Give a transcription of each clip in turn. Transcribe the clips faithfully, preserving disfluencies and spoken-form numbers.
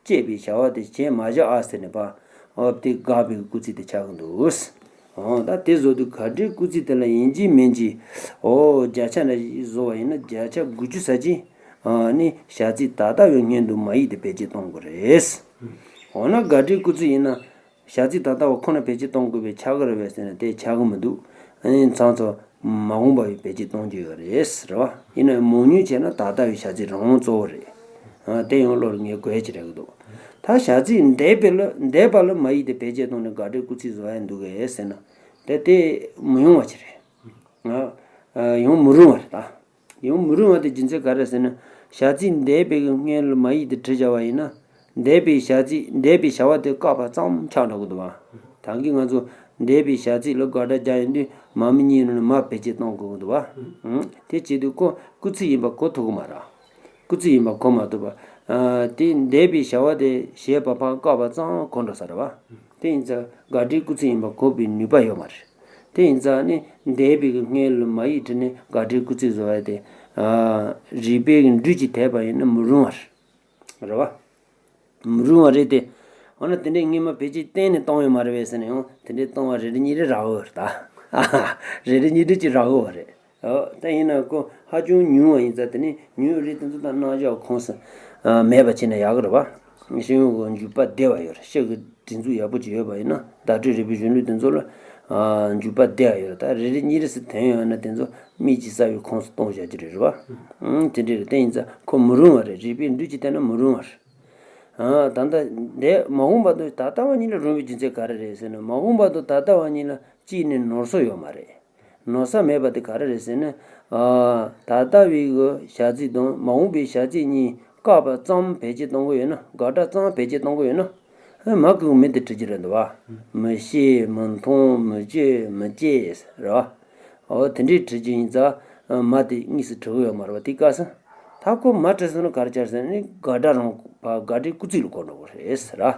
བཅད་པའི་བྱ་བ་དེ་བྱས་མ་བཞག་ཨ་ཟེར་ནས་པ། ཨོ་དེ་དགག་པའི་སྐུལ་ཚིག་དེ་ཆགས་ཀྱི་འདུག། ཨོ་ད་དེ་བཟོ་དུས་ག་འདྲའི་སྐུལ་ཚིག་དེ་ལ་ཡིན་གཅིག་མིན་གཅིག་ཨོ་བརྒྱ་ཆ་འདྲ་ཞིག་བཟོ་བ་ཡིན་ན་བརྒྱ་ཆ་དགུ་བཅུ་ས་གཅིག་ཨ་ནི་བྱ་ཚིག་ད་ལྟ་བའི་སྔོན་དུ་མ་ཡིག་དེ་བེད་སྤྱོད་གཏོང་དགོས་རེད། འོ་ན་ག་འདྲའི་སྐུལ་ཚིག་ཡིན་ན། བྱ་ཚིག་ད་ལྟ་བ་ཁོ་ན་བེད་སྤྱོད་གཏོང་དགོས་པའི་ཆགས་ཀྱི་རེད་པས་ཟེར་ན་དེ་ཆགས་ཀྱི་མི་འདུག། ཨ་ནི་མཚམས་མཚམས་མ་འོངས་པ་ཡི་བེད་སྤྱོད་གཏོང་རྒྱུ་ཡོད་རེད་ཟེར་བ། ཡིན་ན་མང་ཉུང་བྱས་ན་ད་ལྟ་བའི་བྱ་ཚིག་རང་དབང་གཙོ་བོ་རེད། ཨ་དེ་ཡང་བློར་ངས་དགོས་ཀྱི་རེད་འདུག། ད་བྱ་ཚིག་འདས་པའི་ལ་འདས་པ་ལ་མ་ཡིག་དེ་བེད་སྤྱོད་གཏོང་ནས་ག་འདྲའི་སྐུལ་ཚིག་བཟོ་ཡ་འདུག་གས་ཟེར་ན། དེ་དེ་མི་ཡོང་བ་ཅིག་རེད། ཨ་ཡོང་མི་རུང་བ་རེད་ད། ཡོང་མི་རུང་བ་དེ་རྒྱུ་མཚན་ག་རེ་ཟེར་ན། བྱ་ཚིག་འདས་པའི་སྔོན་ལ་མ་ཡིག་དེ་བྲིས་བཞག་པ་ཡིན་ན། འདས་པའི་བྱ་ཚིག་འདས་པའི་བྱ་བ་དེ་བཀག་པ་ཙམ་ཆགས་འགྲོ་གི་འདུག་བ། ད་གིན་ང་ཚོ་འདས་པའི་བྱ་ཚིག་ལ་དགག་སྒྲ་རྒྱག་ཡོང་དུས་མ་མི་གཉིས་ནང་ནས་མ་བེད་སྤྱོད་གཏོང་དགོས་ཀྱི་འདུག་བ། ཨང་། དེ་བྱེད་དུས་ཁོ་སྐུལ་ཚིག་ཡིན་པ་གོ་ཐུབ་ཀྱི་མ་རེད། སྐུལ་ཚིག་ཡིན་པ་གོ་མ་ཐུབ་པ། ཨ་དེ་འདས་པའི་བྱ་བ་དེ་བྱས་པ་ཕར་བཀག་པ་ཙམ་གོ་འགྲོ་ས་རེད་བ། དེ་ཡིན་ཙང་དགག་སྒྲའི་སྐུལ་ཚིག་ཡིན་པ་གོ་བའི་ནུས་པ་ཡོད་མ་རེད། དེ་ཡིན་ཙང་ནི་འདས་པའི་གི་སྔོན་ལ་མ་ཡིག་བྲིས་ནས་དགག་སྒྲའི་སྐུལ་ཚིག་བཟོ་བ་དེ། ཨ་རིགས་པའི་གི་འགྲོས་ཀྱིས་དེད་པ་ཡིན་ན་མི་རུང་བ་རེད། རེད་བ། མི་རུང་བ་རེད་དེ། འོ་ན་དེ་འདྲའི་སྔོན་མ་བེད་སྤྱོད་གཏན་ནས་བཏང་ཡོད་མ་རེད་པས་ཟེར་ན་ཡང་དེ་འདྲའི་བཏང་བ་རེ་རེ་གཉིས་རེ་རག་ཡོད་རེད་ད། རེ་རེ་གཉིས་རེ་ཅིག་རག་ཡོད་རེད། ཨོ། ད་ཡིན་ན་ཁོ་ཧ་ཅང་ཉུང་བ་ཡིན་ཙང་དེ་ནི་ཉུང་རིགས་དེ་ཚོ་དང་རྣམ་གཞག་ཁོངས་སུ་ཨ་མེད་པ་བྱས་ན་ཡག་གི་རེད་བ། ཤེས་ཡོན་གྱི་འཇུག་པ་བདེ་བ་ཡོད་རེད། ཤེས་ཀྱི་སྒྲིག་འཛུགས་ཡག་པོ་ཅིག་ཡོད་པ་ཡིན་ན་བརྡ་སྤྲོད་རིག་པའི་གཞུང་ལུགས་དེ་ཚོ་ལ་ཨ་འཇུག་པ་བདེ་བ་ཡོད་རེད། ད་རེ་རེ་གཉིས་རེ་ཟེར་ཐོན་ཡོང་ན་དེ་ཚོ་མིག་གིས་གསལ་བའི་ཁོངས་སུ་གཏོང་བྱ་རྒྱུ་རེད། རེད་བ། ཨང་། དེ་འདྲ་རེད། དེ་ཡིན་ཙང་ཁོ་མི་རུང་བ་རེད། རིགས་པའི་འགྲོས་ཀྱིས་བལྟས་ན་མི་རུང་བ་རེད། ཨ་ད་ལྟ་འདས་མ་འོངས་པ་དང་ད་ལྟ་བ་གཉིས་ལ་རུང་བའི་རྒྱུ་མཚན་ག་རེ་རེད་ཟེར་ན། མ་འོངས་པ་དང་ད་ལྟ་བ་གཉིས་ལ་གཅིག་ནས་ནོར་སོ་ཡོད་མ་རེད། ནོར་ས་མེད་པ་དེ་ག་རེ་རེད་ཟེར་ན། ཨ་ད་ལྟ་བའི་གི་བྱ་ཚིག་དང་མ་འོངས་པའི་བྱ་ཚིག་གཉིས་བཀག་པ་ཙམ་བེད་སྤྱོད་གཏོང་གི་ཡོད་ན། དགག་སྒྲ་ཙམ་བེད་སྤྱོད་གཏོང་གི་ཡོད་ན། ཨ་མ་གི་གུ་མི་དེ་བྲི་རྒྱུ་རེད་འདུག་བ། མི་ཤེས། མི་མཐོང་། མི་སྤྱོད། མི་སྐྱེ། རེད་བ། འོ་དེ་འདྲའི་བྲི་རྒྱུ་ཡིན་ཙང་། ཨ་མ་དེ་དངོས་སུ་བྲི་གི་ཡོད་མ་རེད་བ། དེའི་སྐབས་སུ། ད་ཁོ་མ་བྲིས་སོང་ན་ག་རེ་ཆགས་ཟེར་ན་དགག་སྒྲ་རང་ཕར་དགག་སྒྲའི་སྐུལ་ཚིག་ལ་གོ་འགྲོ་གི་རེད་ཟེར་ར།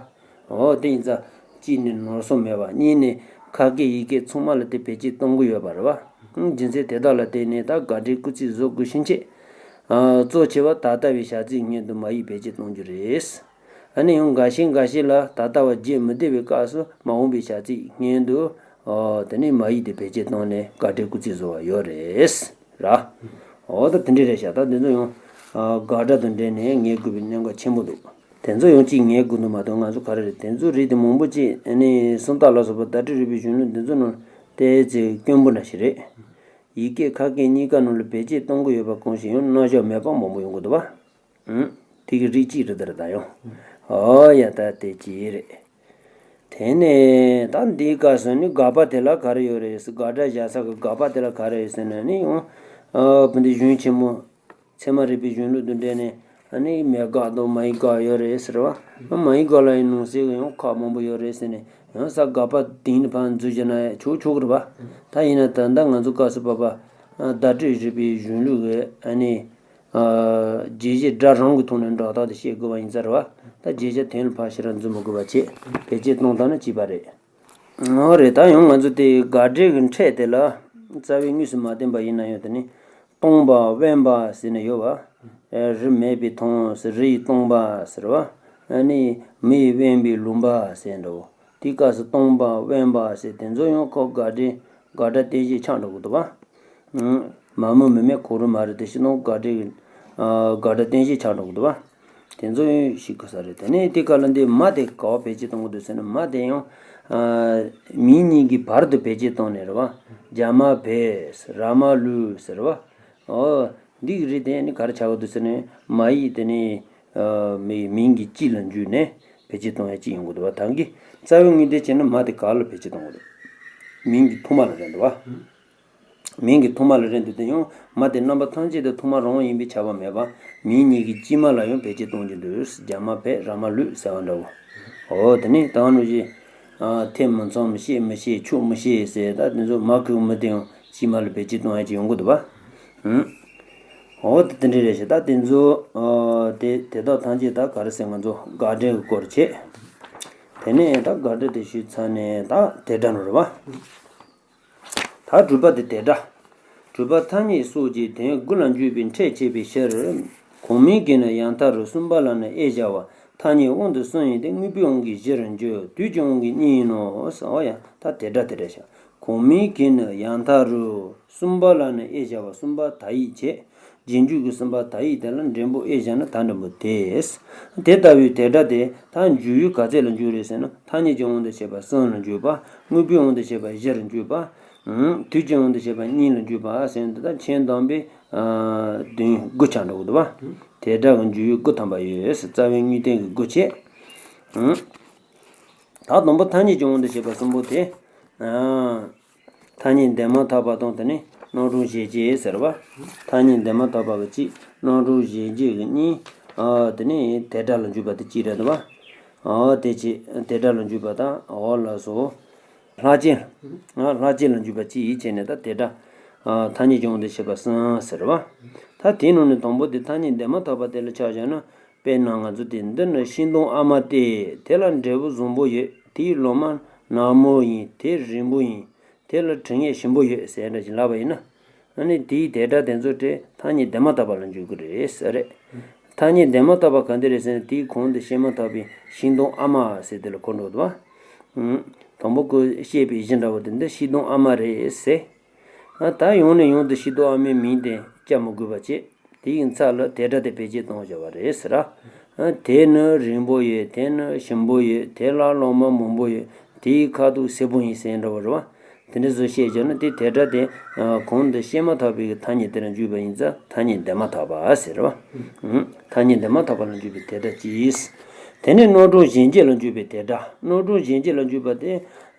འོ་དེ་ཡིན་ཙང་གཅིག་ནས་ནོར་སོ་མེད་པ། གཉིས་ནས་ཁ་སྐད་ཡིག་སྐད་ཚང་མ་ལ་དེ་བེད་སྤྱོད་གཏོང་གི་ཡོད་པ་རེད་བ། རྒྱུ་མཚན་དེ་དག་ལ་བརྟེན་ནས་ད་དགག་སྒྲའི་སྐུལ་ཚིག་བཟོ་དགོས་ཕྱིན་ཆད། ཨ་གཙོ་ཆེ་བ་ད་ལྟ་བའི་བྱ་ཚིག་སྔོན་དུ་མ་ཡིག་བེད་སྤྱོད་གཏོང་རྒྱུ་རེད། ཨ་ནི་ཡང་འགའ་ཤས་འགའ་ཤས་ལ་ད་ལྟ་བ་བརྗོད་མི་བདེ་བའི་སྐབས་སུ་མ་འོངས་པའི་བྱ་ཚིག་སྔོན་དུ། ཨོ་དེ་ནས་མ་ཡིག་དེ་བེད་སྤྱོད་བཏང་ནས་དགག་སྒྲའི་སྐུལ་ཚིག་བཟོ་བ་ཡོད་རེད། ར། འོ་ད་དེ་འདྲ་རེད་ཤག། ད་དེ་ཚོ་ཡང་ཨ་དགག་སྒྲ་དང་འབྲེལ་ནས་ངེས་དགོས་པའི་གནད་འགག་ཆེན་པོ་འདུག། དེ་ཚོ་ཡང་གཅིག་ངེས་དགོས་འདུག་མ་གཏོགས། ང་ཚོ་ག་རེ་རེད། དེ་ཚོ་རིགས་དེ་མང་པོ་ཅིག་ཨ་ནི་སུམ་རྟགས་ལ་སོགས་པ་བརྡ་སྤྲོད་རིག་པའི་གཞུང་ལུགས་འདི་ཚོ་ནང་ཏོག་ཙམ་དཀོན་པོ་འདྲ་ཞིག་རེད། ཡིག་སྐད་ཁ་སྐད་གཉིས་ཀ་ནང་ལ་བེད་སྤྱོད་གཏོང་གི་ཡོད་པ་གང་ཞིག་ཡང་རྣམ་གཞག་མེད་པ་མང་པོ་ཡོང་གི་འདུག་བ། ཨུམ། དེ་གི་རིགས་གཅིག་རེད། ད་རེད་ད་ཡང་། ཨོ་ཡ། ད་དེ་གཅིག་རེད། དེ་ནས་ད་འདིའི་སྐབས་སུ་ནི་དགག་པ་དེ་ལ་ག་རེ་ཡོད་རེད་ཟེར། དགག་སྒྲ་བཞག་ས་གི་དགག་པ་དེ་ལ་ག་རེ་ཡོད་ཟེར་ན་ནི་ཡང་། ཨ་བོད་འདི་གཞུང་ཆེན་མོ་ཚད་མ་རིག་པའི་གཞུང་ལུགས་དང་འབྲེལ་ནས་ཨ་ནི་མེད་དགག་དང་མ་ཡིག་དགག་ཡོད་རེད་ཟེར་བ། མ་ཡིག་དགག་ལ་ཡང་ནང་གསེས་ཀྱི་ཡང་ཁག་མང་པོ་ཡོད་རེད་ཟེར་ནས། ཡང་ས་དགག་པ་དེང་ནས་ཕར་འཛུལ་བྱས་ན་ཆོག་ཆོག་གི་རེད་པ། ད་ཡིན་ན་ད་ལྟ་ང་ཚོ་སྐབས་སུ་བབ་པ་ཨ་བརྡ་སྤྲོད་རིག་པའི་གཞུང་ལུགས་ཀྱི་ཨ་ནི། ཨ་བརྗོད་བྱའི་སྒྲ་རང་གི་ཐོག་ནས་སྒྲ་རྟགས་དེ་བཤད་དགོས་པ་ཡིན་ཙང་རེད་པ། ད་བརྗོད་བྱ་དོན་ལ་ཕར་ཞེ་དྲག་འཛུལ་མི་དགོས་པ་བྱས་བེད་སྤྱོད་གཏོང་སྟངས་ནི་གཅིག་པ་རེད། འོ་རེད། ད་ཡང་ང་ཚོ་དེ་དགག་སྒྲའི་གི་ཕྲད་དེ་ལ་རྩ་བའི་དངོས་སུ་མ་བསྟན་པ་ཡིན་ན་ཡང་། དེ་ནི་སྟོང་པ། དབེན་པ་ཟེར་ནས་ཡོད་པ། ཨ་རི་མེད་པའི་མཐོངས་ཟེར། རི་ཡི་སྟོང་པ་ཟེར་བ། ཨ་ནི་མི་ཡི་དབེན་པའི་ལུང་པ་ཟེར་འདྲ་བོ། དེའི་སྐབས་སུ་སྟོང་པ་དབེན་པ་ཟེར་དེ་ཚོ་ཡང་ཁོ་དགག་སྒྲའི་དགག་སྒྲ་རྟེན་གཞི་ཆགས་འགྲོ་གི་འདུག་བ། མ་མི་མི་མེད་གོ་རུ་མ་རེད། དེ་བཞིན་ནོ་དགག་སྒྲའི་ཨ་དགག་སྒྲ་རྟེན་གཞི་ཆགས་འགྲོ་གི་འདུག་བ། དེ་ཚོ་ཡང་ཤེས་དགོས་ས་རེད། དེ་ནས་དེ་ག་ལ་འདི་མ་དེ་ག་པར་བེད་སྤྱོད་གཏོང་གི་འདུག་ཟེར་ན། མ་དེ་ཡང་ཨ་མིང་གཉིས་ཀྱི་བར་དུ་བེད་སྤྱོད་གཏོང་ནས་རེད་བ། རྒྱ་མ་བས་ར་མ་ལུས་ཟེར་བ། ཨོ། འདི་གི་རིགས་དེ་ནི་ག་རེ་ཆགས་ཀྱི་འདུག་ཟེར་ན། མ་ཡིག་དེ་ནི་ཨ་མི་མིང་གི་དཀྱིལ་ལ་འཇུས་ནས་བེད་སྤྱོད་གཏོང་ཡ་གཅིག་ཡོང་གི་འདུག་བ། ད་གིན་རྩ་བའི་དངོས་དོན་བྱས་ན་མ་དེ་ག་ལ་བེད་སྤྱོད་གཏོང་གི་འདུག། མིང་གི་ཐོག་མ་ལ་རེད་འདུག་བ། མིང་གི་ཐོག་མ་ལ་རེད་འདུག། དེ་ཡང་མ་དེ་རྣམ་པ་ཐམས་ཅད་དུ་ཐོག་མ་རང་དབང་ཡིན་པས་ཁྱབ་པ་མེད་པ། མིང་གཉིས་ཀྱི་དཀྱིལ་མ་ལ་ཡང་བེད་སྤྱོད་གཏོང་རྒྱུ་འདུག། རྒྱ་མ་བས་ར་མ་ལུས་ཟེར་བ་འདྲ་བོ། འོ་དེ་ནི་ད་ནུ་ཞེས། ཨ་ཐེ་མི་ཚོམ། བཤད་མི་ཤེས། ཆོག་མི་ཤེས་ཟེར། ད་དེ་ཚོ་མ་གི་གུ་མི་དེ་ཡང་དཀྱིལ་མ་ལ་བེད་སྤྱོད་གཏོང་ཡ་ཅིག་ཡོང་གི་འདུག་བ། ཨུམ། འོ་དེ་དེ་འདྲ་རེད་ཤག། ད་དེ་ཚོ་ཨ་དེ་དེ་དག་ཐམས་ཅད་ད་ག་རེ་ཟེར། ང་ཚོ་དགག་སྒྲའི་སྐོར་བྱས། དེ་ནས་ད་དགག་སྒྲ་དེ་ཞུས་ཚར་ནས་ད་དེ་འདྲ་ནོ་རེད་བ། ད་སྒྲུབ་པ་དེ་དེ་འདྲ། སྒྲུབ་པ་ཐ་སྙད་སོགས་ཀྱི་དོན་དགུ་ལ་འཇུག་པའི་ཕྲད་བྱེད་པའི་ཕྱིར། གོང་མའི་གི་ནི་ཡང་མཐའ་རུ་གསུམ་པ་ལ་ནི་དབྱེ་བྱ་བ། ཐ་སྙད་དབང་དུ་གསུམ་ཡིན་ཏེ། དངོས་པོའི་དབང་གིས་བཞི་རུ་འགྱུར། དུས་ཀྱི་དབང་གིས་གཉིས་ཡིན་ནོ། ཟེར་བ་ཡང་ད་དེ་སྒྲ་དེ་འདྲ་བཞག་གོང་མའི་གི་ནི་ཡང་མཐའ་རུ། གསུམ་པ་ལ་ནི་དབྱེ་བྱ་བ། གསུམ་པ་དག་ཡིག་བྱས། རྗེས་འཇུག་གི་གསུམ་པ་དག་ཡིག་དེ་ལ་འགྲེང་བུ་དབྱེ་བྱས་ན་ད་འགྲེང་བུ་དེས། དེ་ལྟ་བུའི་དེ་སྒྲ་དེ་ད་འཇུག་ཡུལ་ག་ཚད་ལ་འཇུག་རེད་ཟེར་ན། ཐ་སྙད་ཀྱི་དབང་དུ་བྱས་པ་གསུམ་ལ་འཇུག་པ། དངོས་པོའི་དབང་དུ་བྱས་པ་བཞི་ལ་འཇུག་པ། དུས་ཀྱི་དབང་དུ་བྱས་པ་གཉིས་ལ་འཇུག་པ་ཟེར་ན། ད་མཆན་དང་པོའི་བདུན་དགུ་ཆགས་འགྲོ་གི་འདུག་བ། དེ་སྒྲ་གི་འཇུག་ཡུལ་དགུ་ཐམ་པ་ཡོད། རྩ་བའི་དངོས་བསྟན་གྱི་དགུ་བྱས། ད་དང་པོ་ཐ་སྙད་ཀྱི་དབང་དུ་བྱས་པ་གསུམ་པོ་དེ། ཐ་སྙད་འདས་མ་ཐག་པ་དང་། དེ་ནས་རྣམ་གྲངས་གཞན་བརྗོད་ཟེར་བ། ཐ་སྙད་འདས་མ་ཐག་པ་གི་གཅིག་རྣམ་གྲངས་གཞན་བརྗོད་ཀྱི་གཉིས། དེ་ནས་དེ་སྒྲ་ལ་འཇུག་པ་དེ་གཅིག་རེད་འདུག་བ། དེ་གཅིག་དེ་སྒྲ་ལ་འཇུག་པ་དང་། འོ་ལགས་སོ། ལྷག་བཅས། ལྷག་བཅས་ལ་འཇུག་པ་གཅིག་བྱས་ནས། ད་དེ་སྒྲ་ཐ་སྙད་ཀྱི་དབང་དུ་བྱས་པ་གསུམ་ཟེར་བ། ད་དེའི་ནང་ནས་དང་པོ་དེ་ཐ་སྙད་འདས་མ་ཐག་པ་དེ་ལ་ཆ་བཞག་ན། དཔེར་ན་ང་ཚོ་དེ། འདི་ནི་ཤིང་སྡོང་ཨ་མ་སྟེ། དེ་ལ་འབྲས་བུ་བཟང་པོ་ཡོད། དེའི་ལོ་མ་ནག་མོ་ཡིན། དེ་རིང་པོ་ཡིན། དེ་ལ་དྲི་ངད་ཞིམ་པོ་ཡོད་ཟེར་འདྲ་ཞིག་ལབ་པ་ཡིན་ན། ཨ་ནི་དེའི་དེ་སྒྲ་དེ་ཚོ་དེ་ཐ་སྙད་འདས་མ་ཐག་པ་ལ་འཇུག་གི་རེད་ཟེར་རེད། ཐ་སྙད་འདས་མ་ཐག་པ་ག་འདི་རེད་ཟེར་ན། དེའི་གོང་དུ་བཤད་མ་ཐག་པའི་ཤིང་སྡོང་ཨ་མ་ཟེར་དེ་ལ་གོ་འགྲོ་འདུག་བ། དང་པོ་ཁོས་བཤད་པའི་གཞི་འདྲ་བོ་དེ། འདི་ཤིང་སྡོང་ཨ་མ་རེད་ཟེར། ད་ཡང་ནས་ཡང་དུ་ཤིང་སྡོང་ཨ་མའི་མིང་དེ་བཅའ་མི་དགོས་པ་བྱས། དེའི་མཚམས་ལ་དེ་སྒྲ་དེ་བེད་སྤྱོད་གཏོང་བཞག་པ་རེད་ཟེར། དེ་ནི་རིང་པོ་ཡོད། དེ་ནི་ཞིམ་པོ་ཡོད། དེ་ལ་ལོ་མ་མང་པོ་ཡོད། དེའི་ཁ་དོག་སེར་པོ་ཡིན་ཟེར་འདྲ་བོ་རེད་བ། དེ་འདྲ་བཟོ་བཤད་བྱས་ན། དེ་དེ་སྒྲ་དེ་གོང་དུ་བཤད་མ་ཐག་པའི་ཐ་སྙད་དེ་ལ་འཇུག་པ་ཡིན་ཙང་ཐ་སྙད་འདས་མ་ཐག་པ་ཟེར་བ། ཐ་སྙད་འདས་མ་ཐག་པ་ལ་འཇུག་པའི་དེ་སྒྲ་གཅིག་དེ་ནས་རྣམ་གྲངས་གཞན་བརྗོད་ལ་འཇུག་པའི་དེ་སྒྲ། རྣམ་གྲངས་གཞན་བརྗོད་ལ་འཇུག་པ་དེ།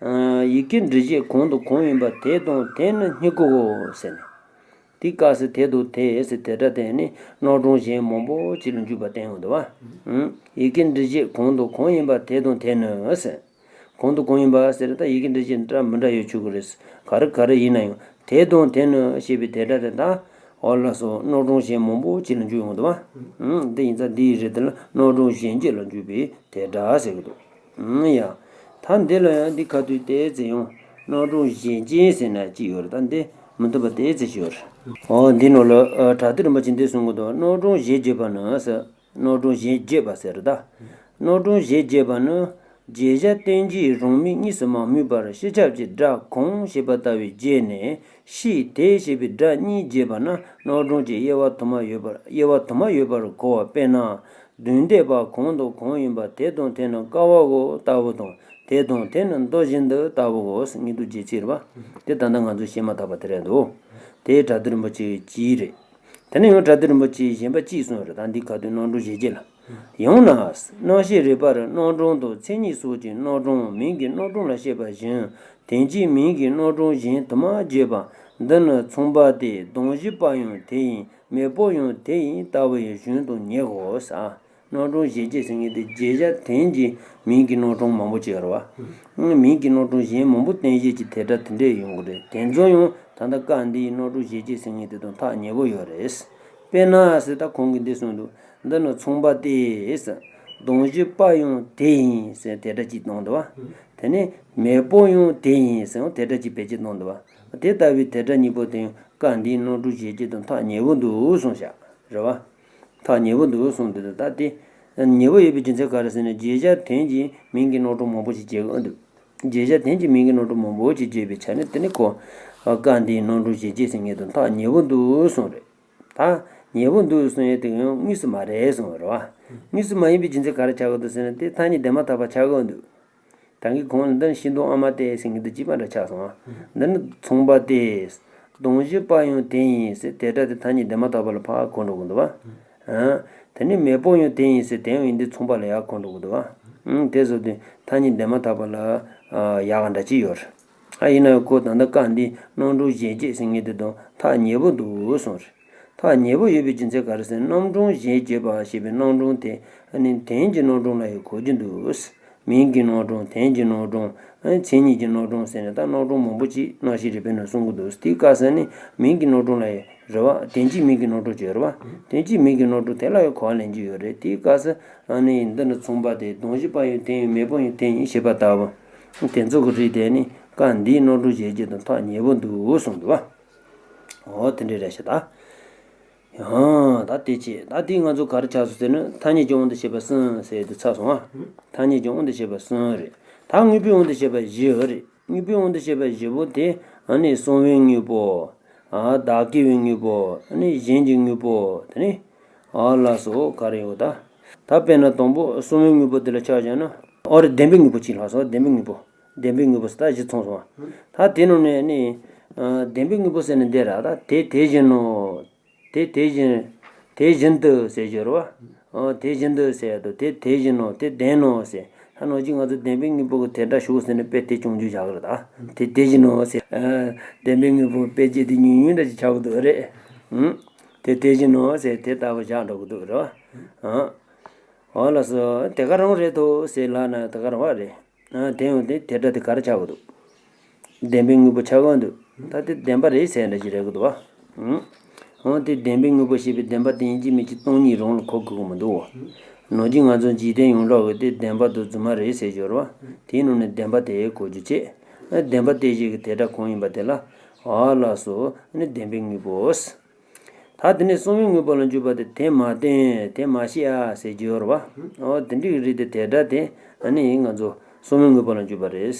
ཡི་གེ་འབྲི་བྱེད་གང་དང་གང་ཡིན་པ་དེ་དང་དེ་ནི་གཉིས་ཀའོ་ཟེར་ནས། དེའི་སྐབས་སུ་དེ་དང་དེ་ཟེར་དེ་སྒྲ་དེ་ནི་རྣམ་གྲངས་གཞན་མང་པོ་ཅིག་ལ་འཇུག་པ་བསྟན་ཡོང་འདུག་བ། ཡི་གེ་འབྲི་བྱེད་གང་དང་གང་ཡིན་པ་དེ་དང་དེ་ནི་ཟེར། གང་དང་གང་ཡིན་པ་ཟེར། ད་ཡི་གེ་འབྲི་བྱེད་འདྲ་མི་འདྲ་ཡོད་ཆོག་གི་རེད། ག་རེ་ག་རེ་ཡིན་ན་ཡང་། དེ་དང་དེ་ནི་ཞེས་པའི་དེ་སྒྲ་དེ་ད། འོ་ལགས་སོ། རྣམ་གྲངས་གཞན་མང་པོ་ཅིག་ལ་འཇུག་ཡོང་འདུག་བ། འདི་ཡིན་ཙང་འདིའི་རིགས་དེ་ལ་རྣམ་གྲངས་གཞན་བརྗོད་ལ་འཇུག་པའི་དེ་སྒྲ་ཟེར་གི་འདུག་ཡ། ད་འདི་ལ་ཡང་འདི་ཁ་ཐུག་དེ་ཙེ་ཡང་རྣམ་གྲངས་གཞན་བརྗོད་ཟེར་ན་ཅིག་ཡོད་རེད། ད་འདི་མི་འདུག་པ་དེ་ཙེ་ཞིག་ཡོད་རེད། འོ་འདི་ནང་ལ་ཨ་བྲག་སྡེ་རིན་པོ་ཆེས་འདི་གསུང་གི་འདུག་རྣམ་གྲངས་གཞན་བརྗོད་པ་ནི་ཟེར། རྣམ་གྲངས་གཞན་བརྗོད་པ་ཟེར་རེད་ད། རྣམ་གྲངས་གཞན་བརྗོད་པ་ནི། བརྗོད་བྱ་རྟེན་གྱི་རང་མིང་གཉིས་སུ་མ་དམིགས་པར་སྤྱི་ཁྱབ་ཀྱི་སྒྲ་གང་ཞེས་པ་ལྟ་བུའི་བརྗོད་ནས། ཤིང་དེ་ཞེས་པའི་སྒྲ་གཉིས་བརྗོད་པ་ན་རྣམ་གྲངས་ཀྱི་དབྱེ་བ་དུ་མ་ཡོད་པར། དབྱེ་བ་དུ་མ་ཡོད་པར་གོ་བ། དཔེར་ན། མདུན་སྡེ་པ་གང་དང་གང་ཡིན་པ་དེ་དང་དེ་ནི་ཀ་བའོ་ལྟ་བུ་དང་། དེ་དང་དེ་ནི་མདོ་བཞིན་དུ་ལྟ་བུའོ། ངེས་དུ་བརྗོད་ཚིག་རེད་པ། དེ་ད་ལྟ་ང་ཚོས་བཤད་མ་ཐག་པ་དེ་རེད་འདུག་དེ་བྲག་སྡེ་རིན་པོ་ཆེའི་གཅིག་རེད། དེ་ནས་ཡང་བྲག་སྡེ་རིན་པོ་ཆེས་གཞན་པ་གཅིག་གསུངས་རེད། ད་འདི་ཁ་ཐུག་རྣམ་གྲངས་གཞན་བརྗོད་ལ། ཡང་ན། རྣམ་བཤད་རིགས་པར་རྣམ་གྲངས་དང་མཚན་ཉིད་སོགས་ཀྱི་རྣམ་གྲངས་མིང་གི་རྣམ་གྲངས་ལ་བཤད་པ་བཞིན། དོན་གྱི་མིང་གི་རྣམ་གྲངས་གཞན་དུ་མ་བརྗོད་པ། འདི་ནི་མཚུངས་པ་སྟེ། གདོང་བཞི་པ་ཡང་དེ་ཡིན། མེས་པོ་ཡང་དེ་ཡིན་ལྟ་བུ་ཡི་གཞུང་དང་ཉེ་བའོ་ཟེར། རྣམ་གྲངས་གཞན་བརྗོད་ཟེར་མཁན་དེ་བརྗོད་བྱ་དོན་གྱི་མིང་གི་རྣམ་གྲངས་མང་པོ་ཅིག་ཡོད་རེད་བ། མིང་གི་རྣམ་གྲངས་གཞན་མང་པོ་སྟོན་བྱེད་ཀྱི་དེ་སྒྲ་དེ་འདྲས་ཡོང་གི་རེད། དེ་ཚོ་ཡང་ད་ལྟ་སྐབས་འདིའི་རྣམ་གྲངས་གཞན་བརྗོད་ཟེར་མཁན་དེ་དང་ཐག་ཉེ་པོ་ཡོད་རེད། དཔེར་ན་ཟེར། ད་གོང་གི་འདི་གསུངས་འདུག་འདི་ནི་མཚུངས་པ་སྟེ་ཟེར། གདོང་བཞི་པ་ཡང་དེ་ཡིན་ཟེར་དེ་སྒྲ་གཅིག་བཏང་འདུག་བ། དེ་ནས་མེས་པོ་ཡང་དེ་ཡིན་ཟེར་ཡང་དེ་སྒྲ་གཅིག་བེད་སྤྱོད་བཏང་འདུག་བ། དེ་ལྟ་བུའི་དེ་སྒྲ་གཉིས་པོ་དེ་ཡང་སྐབས་འདིའི་རྣམ་གྲངས་གཞན་བརྗོད་དང་ཐག་ཉེ་པོ་འདུག་གསུངས་བཞག་རེད་བ། ཐག་ཉེ་པོ་འདུག་གསུངས་འདུག་ད་དེ་ཉེ་པོ་ཡོད་པའི་རྒྱུ་མཚན་ག་རེ་ཟེར་ན། བརྗོད་བྱ་དོན་གྱི་མིང་གི་རྣམ་གྲངས་མང་པོ་ཞིག་བརྗོད་ཀྱི་འདུག་བརྗོད་བྱ་དོན་གྱི་མིང་གི་རྣམ་གྲངས་མང་པོ་ཞིག་བརྗོད་པའི་ཆ་ནས། དེ་ནི་ཁོ་སྐབས་འདིའི་རྣམ་གྲངས་གཞན་བརྗོད་ཟེར་མཁན་དང་ཐག་ཉེ་པོ་འདུག་གསུངས་རེད། ད་ཉེ་པོ་འདུག་གསུངས་ཡས་དེ་ཡང་དངོས་སུ་མ་རེད་གསུངས་རེད་བ། དངོས་སུ་མ་ཡིན་པའི་རྒྱུ་མཚན་ག་རེ་ཆགས་ཀྱི་འདུག་ཟེར་ན། དེ་ཐ་སྙད་འདས་མ་ཐག་པ་ཆགས་ཀྱི་འདུག་ད་གིན་གོང་ལ་འདི་ནི་ཤིང་སྡོང་ཨ་མ་སྟེ་ཟེར་མཁན་དེ་གཅིག་པ་འདྲ་ཆགས་སོང་ཨ། འདི་ནི་མཚུངས་པ་སྟེ། གདོང་བཞི་པ་ཡང་དེ་ཡིན་ཟེར་དེ་སྒྲ་དེ་ཐ་སྙད་འདས་མ་ཐག་པ་ལ་ཕར་གོ་འགྲོ་གི་འདུག་བ། དེ་ནས་མེས་པོ་ཡང་དེ་ཡིན་ཟེར་དེ་ཡང་ཡིན་དུས་མཚུངས་པ་ལ་ཡར་གོ་འགྲོ་གི་འདུག་བ། དེ་བཟོ་དུས་ཐ་སྙད་འདས་མ་ཐག་པ་ལ་ཡག་ག་འདྲ་ཅིག་ཡོད་རེད། ཨ་ཡིན་ན་ཡང་ཁོ་ད་ལྟ་སྐབས་འདིའི་རྣམ་གྲངས་གཞན་བརྗོད་ཟེར་མཁན་དེ་དང་ཐག་ཉེ་པོ་འདུག་གསུངས་རེད། ཐག་ཉེ་པོ་ཡོད་པའི་རྒྱུ་མཚན་ག་རེ་ཟེར་ན། རྣམ་གྲངས་གཞན་བརྗོད་པ་ཞེས་པའི་རྣམ་གྲངས་དེ་ནི་དོན་གྱི་རྣམ་གྲངས་ལ་ཡང་གོ་རྒྱུ་འདུག་མིང་གི་རྣམ་གྲངས། དོན་གྱི་རྣམ་གྲངས། མཚན་ཉིད་ཀྱི་རྣམ་གྲངས་ཟེར་ནས་ད་རྣམ་གྲངས་མང་པོ་ཅིག་རྣམ་བཤད་རིག་པའི་ནང་གསུང་གི་འདུག་དེའི་སྐབས་སུ་ནི་མིང་གི་རྣམ་གྲངས་ལ་ཡང་རེད་བ། དོན་གྱི་མིང་གི་རྣམ་གྲངས་ཅིག་ཡོད་རེད་བ། དོན་གྱི་མིང་གི་རྣམ་གྲངས་དེ་ལ་ཡང་གོ་བ་ལེན་རྒྱུ་ཡོད་རེད། དེའི་སྐབས་སུ་ཨ་ནི་འདི་ནི་མཚུངས་པ་སྟེ། གདོང་བཞི་པ་ཡང་དེ་ཡིན། མེས་པོ་ཡང་དེ་ཡིན་ཞེས་པ་ལྟ་བུ། དེ་ཚོ་གི་རིགས་དེ་ནི་སྐབས་འདིའི་རྣམ་གྲངས་གཞན་བརྗོད་དང་ཐག་ཉེ་པོ་འདུག་གསུངས་འདུག་བ། འོ་དེ་འདྲ་རེད་ཤག་ད། ཨང་། ད་དེ་བྱས། ད་དེ་ང་ཚོ་ག་རེ་ཆགས་སོང་ཟེར་ན། ཐ་སྙད་ཀྱི་དབང་དུ་བྱས་པ་གསུམ་ཟེར་དུས་ཚར་སོང་ཨ། ཐ་སྙད་ཀྱི་དབང་དུ་བྱས་པ་གསུམ་རེད། ད་དངོས་པོའི་དབང་དུ་བྱས་པ་བཞི་རེད། དངོས་པོའི་དབང་དུ་བྱས་པ་བཞི་པོ་དེ། ཨ་ནི་གསང་བའི་དངོས་པོ། ཨ། བདག་གི་བའི་དངོས་པོ། ཨ་ནི་གཞན་གྱི་དངོས་པོ། དེ་ནི། ཨ། ལ་སོགས་ག་རེ་ཡོད་ད། ད་དཔེར་ན་དང་པོ་གསང་བའི་དངོས་པོ་དེ་ལ་ཆ་བཞག་ན། ཨོ་རེད། བདེན་པའི་དངོས་པོ་གཅིག་ལྷག་སོང་། བདེན་པའི་དངོས་པོ། བདེན་པའི་དངོས་པོ་ཟེར་ད་བཞི་ཚང་སོང་བ། ད་དེ་ནང་ནས་ནི། ཨ། བདེན་པའི་དངོས་པོ་ཟེར་ནི་འདི་ར། ད་དེ་དེ་བཞིན་ནོ། དེ་དེ་བཞིན། དེ་བཞིན་དུ་ཟེར་རྒྱུ་རེད་བ། ཨོ། དེ་བཞིན་དུ་ཟེར་ཡ་དང་། དེ་དེ་བཞིན་ནོ། དེ་བདེན་ནོ་ཟེར། ད་ནང་བཞིན་ང་ཚོ་བདེན་པའི་དངོས་པོ་གི་དེ་སྒྲ་ཞོག་ཟེར་ནས་དཔེ་དེ་སྦྱོང་རྒྱུ་བཞག་གི་རེད་ད། དེ་དེ་བཞིན་ནོ་ཟེར། ཨ། བདེན་པའི་དངོས་པོ་དཔེ་བྱད་དེ་ཉུང་ཉུང་འདྲ་ཞིག་ཆགས་ཀྱི་འདུག་རེད། ཨང་། དེ་དེ་བཞིན་ནོ་ཟེར་དེ་ལྟ་བུ་བཞག་འགྲོ་གི་འདུག་རེད་བ། ཨང་། ཨོ་ལགས་སོ། དེ་ག་རང་རེད་དོ་ཟེར་ལབ་ན་དེ་ག་རང་བ་རེད། ཨ། དེ་ཡང་དེ་དེ་སྒྲ་དེ་ག་རེ་ཆགས་ཀྱི་འདུག་བདེན་པའི་དངོས་པོ་ཆགས་ཀྱི་འདུག་ད་དེ་བདེན་པ་རེད་ཟེར་འདྲ་ཞིག་རེད་ཀྱི་འདུག་བ། ཨང་། འོ་དེ་བདེན་པའི་དངོས་པོ་ཞེས་པའི་བདེན་པ་དེ་ཡིན་གཅིག་མིན་གཅིག་སྟོང་ཉིད་རང་ལ་གོ་དགོས་ཀྱི་མི་འདུག་བ། ནང་བཞིན་ང་ཚོ་འཇིག་རྟེན་ཡོངས་གྲགས་ཀྱི་དེ་བདེན་པ་དང་རྫུན་མ་རེད་ཟེར་རྒྱུ་རེད་བ། དེའི་ནང་ནས་བདེན་པ་དེ་གོ་རྒྱུ་བྱས། ཨ། བདེན་པ་དེ་བཞིན་གྱི་དེ་སྒྲ་གང་ཡིན་པ་དེ་ལ། ཨ། ལགས་སོ། ཨ་ནི་བདེན་པའི་དངོས་པོ། ད་དེ་ནས་གསང་བའི་དངོས་པོ་ལ་འཇུག་པ་དེ། དེ་མ་བསྟན་དེ་མ་ཤེས་ཨ་ཟེར་རྒྱུ་ཡོད་རེད་བ། ཨོ། དེ་འདྲའི་རིགས་དེ་དེ་སྒྲ་དེ། ཨ་ནི་ང་ཚོ་གསང་བའི་དངོས་པོ་ལ་འཇུག་པ་རེད།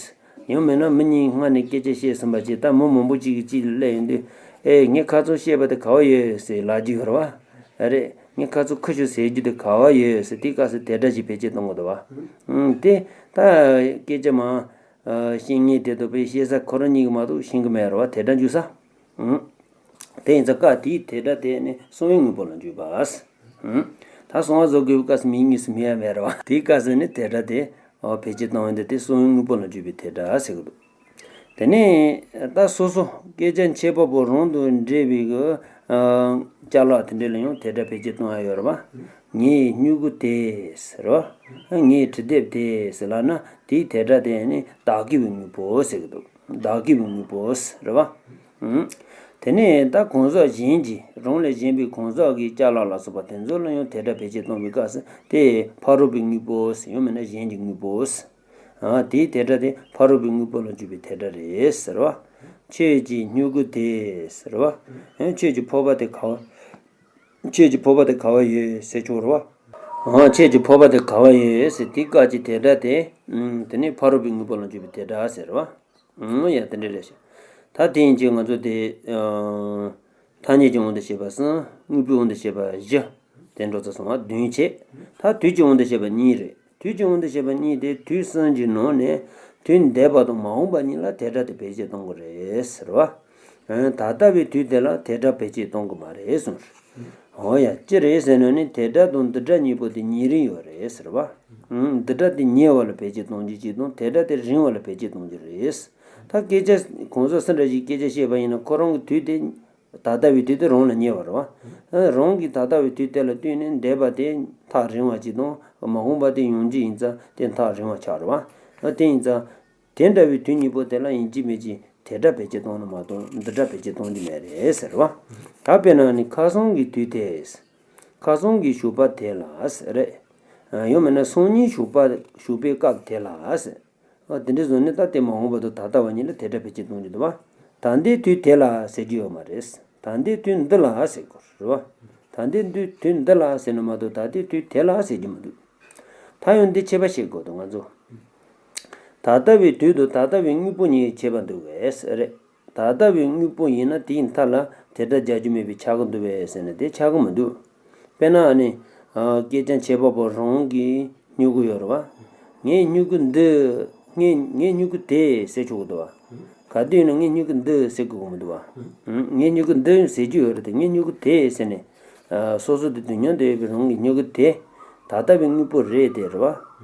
ཡང་མིན་ན་མི་གཉིས་སྔ་ནས་སྐད་ཆ་བཤད་ཟིན་པ་ཅིག་ད་མི་མང་པོ་ཅིག་གིས་གཅིག་ལ་སླེབས་ཡོང་དུས། ཨེ། ངའི་ཁ་ཚོན་བཤད་པ་དེ་ག་བ་ཡོད་ཟེར་ལབ་རྒྱུ་ཡོད་རེད་བ། ཨ་རེད། ངའི་ཁ་ཚོན་ཁུ་བྱུག་ཟེར་རྒྱུ་དེ་ག་བ་ཡོད་ཟེར། དེའི་སྐབས་སུ་དེ་སྒྲ་ཞིག་བེད་སྤྱོད་གཏོང་དགོས་འདུག་བ། ཨང་། དེ་ད་སྐད་ཆ་མང་། ཨ། བཤད་མཁན་དེ་དང་དཔེ་བཤད་ས་ཁོ་རང་གཉིས་ཀྱིས་མ་གཏོགས་ཤེས་ཀྱི་མེད་རེད་བ། དེ་སྒྲ་འཇུག་ས། ཨང་། དེ་ཡིན་ཙང་སྐབས་དེའི་དེ་སྒྲ་དེ་ནི་གསང་བའི་དངོས་པོ་ལ་འཇུག་པ། ཨང་། ད་གསང་བ་བཟོ་དགོས་པའི་སྐབས་སུ་མིང་གཉིས་སུ་མེད་ཡ་མེད་རེད་བ། དེའི་སྐབས་སུ་ནི་དེ་སྒྲ་དེ། ཨོ། བེད་སྤྱོད་གཏོང་ཡོང་དུས་དེ་གསང་བའི་དངོས་པོ་ལ་འཇུག་པའི་དེ་སྒྲ་ཟེར་གི་འདུག་དེ་ནས་ད་སོ་སོ་སྐད་ཆ་འཆད་པ་པོ་རང་དང་འབྲེལ་བའི་གི། ཨ། ཅ་ལག་དེ་འདྲ་ལ་ཡང་དེ་སྒྲ་བེད་སྤྱོད་གཏོང་ཡ་ཡོད་རེད་བ། ངའི་སྨྱུ་གུ་དེ་ཟེར་བ། ངའི་འབྲི་དེབ་དེ་ཟེར་ལབ་ན་དེའི་དེ་སྒྲ་དེ་ནི་བདག་གི་བའི་དངོས་པོ་ཟེར་གི་འདུག་བདག་གི་བའི་དངོས་པོ་ཟེར་བ། ཨང་། དེ་ནས་ད་གང་ཟག་གཞན་གྱི། རང་ལས་གཞན་པའི་གང་ཟག་གི་ཅ་ལག་ལ་སོགས་པ་དེ་ཚོ་ལ་ཡང་དེ་སྒྲ་བེད་སྤྱོད་གཏོང་བའི་སྐབས་སུ་དེ་ཕ་རོལ་པོའི་དངོས་པོ་ཟེར། ཡང་མིན་ན་གཞན་གྱི་དངོས་པོ་ཟེར། ཨ། དེའི་དེ་སྒྲ་དེ་ཕ་རོལ་པོའི་དངོས་པོ་ལ་འཇུག་པའི་དེ་སྒྲ་རེད་ཟེར་བ། ཁྱོད་ཀྱི་སྨྱུ་གུ་དེ་ཟེར་བ། ཨ། ཁྱོད་ཀྱི་ཕོར་པ་དེ་ག་བ། ཁྱོད་ཀྱི་ཕོར་པ་དེ་ག་བ་ཡོད་ཟེར་ཆོག་རེད་བ། ཨ། ཁྱོད་ཀྱི་ཕོར་པ་དེ་ག་བ་ཡོད་ཟེར་དེའི་སྐབས་ཀྱི་དེ་སྒྲ་དེ། ཨང་། དེ་ནི་ཕ་རོལ་པོའི་དངོས་པོ་ལ་འཇུག་པའི་དེ་སྒྲ་ཟེར་བ། ཨང་། ཡ། དེ་འདྲ་རེད་ཤག་ད་དེ་ཡིན་གྱི་ང་ཚོ་དེ། ཨང་། ཐ་སྙད་ཀྱི་དབང་དུ་བྱས་པ་གསུམ། དངོས་པོའི་དབང་དུ་བྱས་པ་བཞི། དེ་འགྲོ་ཚར་སོང་བ། བདུན་བྱས། ད་དུས་ཀྱི་དབང་དུ་བྱས་པ་གཉིས་རེད། དུས་ཀྱི་དབང་དུ་བྱས་པ་གཉིས་དེ་དུས་གསུམ་གྱི་ནང་ནས་དུས་འདས་པ་དང་མ་འོངས་པ་གཉིས་ལ་དེ་སྒྲ་དེ་བེད་སྤྱོད་གཏོང་གི་རེད་ཟེར་བ། ཨང་། ད་ལྟ་བའི་དུས་དེ་ལ་དེ་སྒྲ་བེད་སྤྱོད་གཏོང་གི་མ་རེད་གསུངས། འོ་ཡ། ཅི་རེད་ཟེར་ན་ནི་དེ་སྒྲ་དང་འདི་སྒྲ་གཉིས་པོ་དེ་ཉེ་རིང་ཡོད་རེད་ཟེར་བ། ཨང་། འདི་སྒྲ་དེ་ཉེ་བ་ལ་བེད་སྤྱོད་གཏོང་རྒྱུ་གཅིག་དང་དེ་སྒྲ་དེ་རིང་བ་ལ་བེད་སྤྱོད་གཏོང་རྒྱུ་རེད། ད་སྐད་ཆ་གང་ཟག་སུ་འདྲ་ཞིག་སྐད་ཆ་བཤད་པ་ཡིན་ན་ཁོ་རང་གི་དུས་དེ། ད་ལྟ་བའི་དུས་དེ་རང་ལ་ཉེ་བ་རེད་བ། ཨ། རང་གི་ད་ལྟ་བའི་དུས་དེ་ལ་ལྟོས་ནས་འདས་པ་དེ་ཐག་རིང་བ་ཅིག་དང་མ་འོངས་པ་དེ་ཡོང་རྒྱུ་ཡིན་ཙང་དེ་ཐག་རིང་བ་ཆགས་རེད་བ། ཨ། དེ་ཡིན་ཙང་། དེ་འདྲ་བའི་དུས་གཉིས་པོ་དེ་ལ་ཡིན་གཅིག་མིན་གཅིག་དེ་སྒྲ་བེད་སྤྱོད་གཏོང་ན་མ་གཏོགས་འདི་སྒྲ་བེད་སྤྱོད་གཏོང་རྒྱུ་མེད་རེད་ཟེར་བ། ད་དཔེར་ན་ནི་ཁ་སང་གི་དུས་དེ། ཁ་སང་གི་ཞོགས་པ་དེ་ལ་ཟེར་རེད། ཡང་མིན་ན་སང་ཉིན་ཞོགས་པ་ཞོགས་པའི་སྐབས་དེ་ལ་ཟེར། ཨ། དེ་འདྲ་བཟོས་ནས་ད་དེ་མ་འོངས་པ་དང་ད་ལྟ་བ་གཉིས་ལ་དེ་སྒྲ་བེད་སྤྱོད་གཏོང་རྒྱུ་འདུག་བ། ད་ལྟའི་དུས་དེ་ལ་ཟེར་རྒྱུ་ཡོད་མ་རེད། ད་ལྟའི་དུས་འདི་ལ་ཟེར་དགོས་རེད་བ། ད་ལྟའི་དུས་དུས་འདི་ལ་ཟེར་ན་མ་གཏོགས་ད་ལྟའི་དུས་དེ་ལ་ཟེར་རྒྱུ་མི་འདུག་ད་ཡང་འདི་ཁྱད་པར་བཤད་དགོས་འདུག་ང་ཚོ། ད་ལྟ་བའི་དུས་དང་ད་ལྟ་བའི་དངོས་པོ་གཉིས་ཁྱད་པར་འདུག་གས་རེད། ད་ལྟ་བའི་དངོས་པོ་ཡིན་ན་དེའི་མཐའ་ལ་དེ་སྒྲ་རྒྱག་རྒྱུ་མེད་པས་ཁྱབ་ཀྱི་འདུག་བས་ཟེར་ན་དེ་ཁྱབ་ཀྱི་མི་འདུག་དཔེར་ན་ཨ་ནི། ཨ། སྐད་ཆ་འཆད་པ་པོ་རང་གི་སྨྱུ་གུ་ཡོད་རེད་བ། ངའི་སྨྱུ་གུ་འདི། ངའི་ངའི་སྨྱུ་གུ་དེ་ཟེར་ཆོག་གི་འདུག་བ། ག་དུས་ཡིན་ན་ངའི་སྨྱུ་གུ་འདི་ཟེར་དགོས་ཀྱི་མི་འདུག་བ། ངའི་སྨྱུ་གུ་འདི་ཟེར་རྒྱུ་ཡོད་རེད་དེ་ངའི་སྨྱུ་གུ་དེ་ཟེར་ནས། ཨ། སོ་སོ་དེ་དུས་མཉམ་དུ་ཡོད་པའི་རང་གི་སྨྱུ་གུ་དེ། ད་ལྟ་བའི་དངོས་པོ་རེད་དེ་རེད་